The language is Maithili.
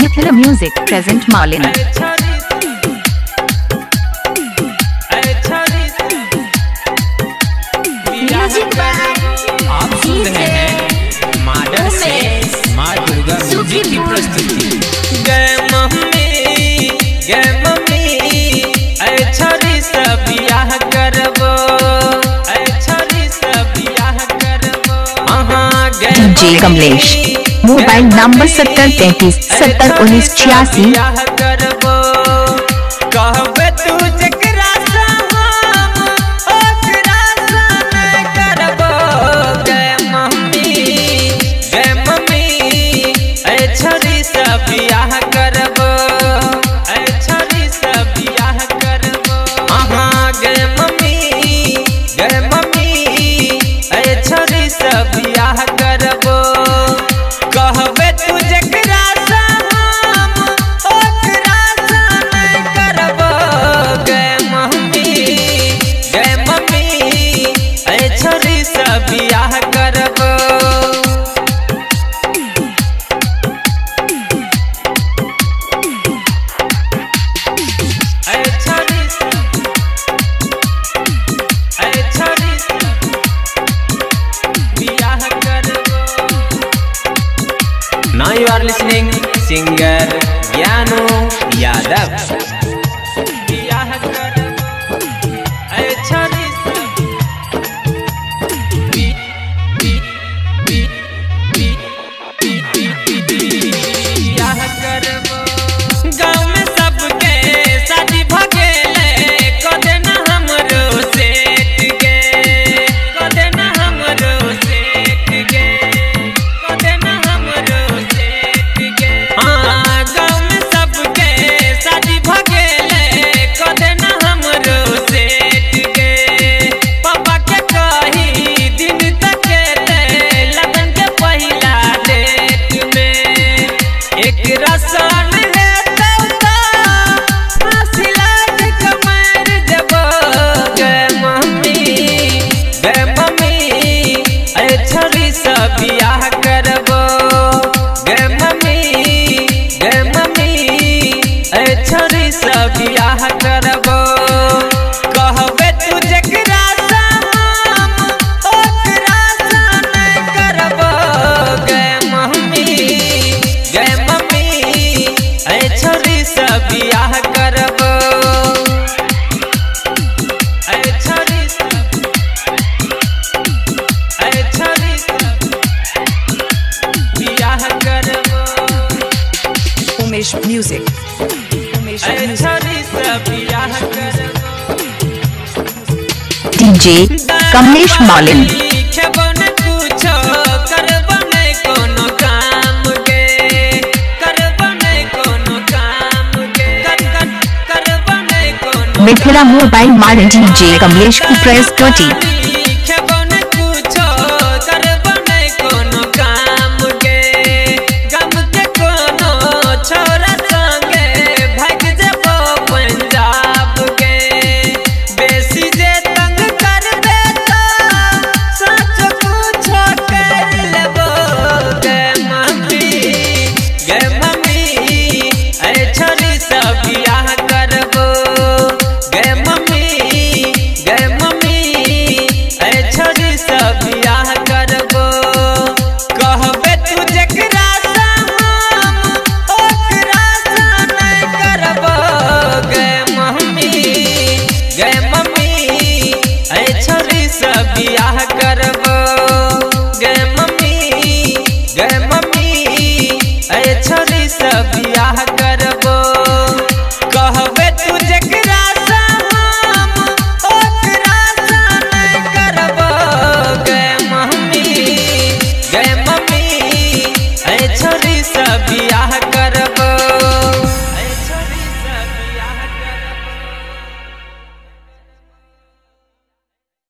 Mithila music present Malin. आप सुन रहे हैं माडर से माँ दुर्गा म्यूजिक की प्रस्तुति। गए मम्मी ऐ सब बियाह करबो, ऐ सब बियाह करबो। DJ Kamlesh mobile number 70 33 70 19 86। कहबे तू जकरा से हम ओकरा से नै करबो। गे मम्मी ऐ छोरी से बियाह करबो, ऐ छोरी से बियाह करबो। अहाँ गे मम्मी ऐ छोरी से बियाह करबो। कहबे तू जकरा से हम ओकरा से नै करबो। गे मम्मी ऐ छोरी से बियाह करबो। ऐ छोरी बियाह करबो। Now you are listening singer Gyanu Yadav. बियाह करबो ऐ छोरी बी बी बी बी बी बियाह करबो। गाँव में सबके शादी भगेले, कदे ना हमरो सेठ गे, कदे ना हमरो सेठ गे, कदे ना हमरो सेठ गे। हाँ, गाँव में सबके शादी भगेले, कदे ना हमरो सेठ गे। पापा के कही दिन तक लगन के पहिला डेट में एक रसन है फांसी लाग के मर जबो। गे मम्मी ऐ छोरी से बियाह करबो। गे मम्मी ऐ छोरी से बियाह करबो। कहबे तू जकरा से हम ओकरा से नै करबो। गे मम्मी ऐ छोरी से बियाह करबो। ऐ छोरी बियाह करबो। Umesh music, Umesh ऐ म्यूजिक। छोरी से बियाह करबो। डीजे कमलेश मालिन। खेबो न कुछो करबो नै कोनो काम गे, करबो नै कोनो काम गे, करबो नै कोनो। मिथिला मोबाइल मालिन डीजे कमलेश की प्रस्तुति। खेबो न कुछो करबो नै कोनो काम गे, गम के कोनो छोरा संगे भाग जेबो पंजाब गे। बेसी जे तंग करबे त सच कुछो कर लेबो। गे मम्मी ऐ छोरी से बियाह करबो। गे मम्मी ऐ छोरी से बियाह करबो। कहबे तू जकरा से हम ओकरा से नै करबो। गे मम्मी ऐ छोरी से बियाह करबो।